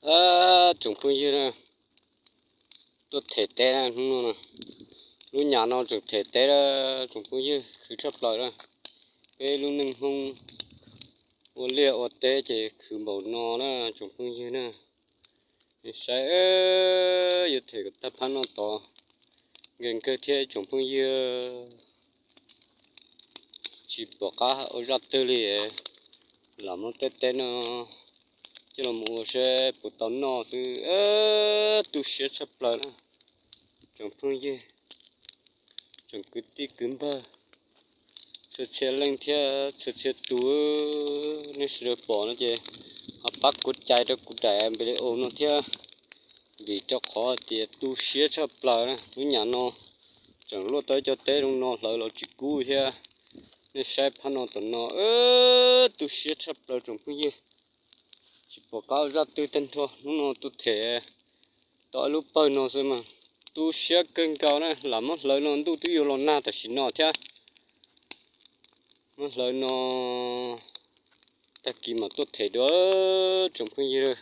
Tsoom phooj ywg na, tuaj them teb na hnub no, lub nyam no tseem them teb a tsoom phooj ywg, khwv tshaj plaws na. Peb lub neej Hmoob ua liaj ua teb ces khwv npaum no na tsoom phooj ywg na. Saib, yuav them kom tag phab no tod, nkees kawg thiab tsoom phooj ywg. Tsis pom qab ua zaj twg li, lam muab tej teb no coj los ua seb puas tau noj xwb, tu siab tshaj plaws na tsoom phooj ywg, tsoom kwv tij kwv npawg, txhua txhia leej thiab txhua txhia tus. Nej sawv daws pom no ces ho pab kuv cais rau kuv daim video no thiab, vim rau qhov tias tu siab tshaj plaws na. Lub nyam no tseem luaj tau ib co teb zoo no hlawv los tsis kub thiab. Nej saib phab no tom no, tu siab tshaj plaws tsoom phooj ywg. Tsis pom qab ua zaj twg tag nrho, hnub no tuaj them tau ib lub pawg no xwb mas tu siab kawg nkaus na. Lam muab hlawv no ntuj twb yuav los nag tam sim no thiab. Muab hlawv no tag kis mam tuaj them dua tsoom phooj ywg.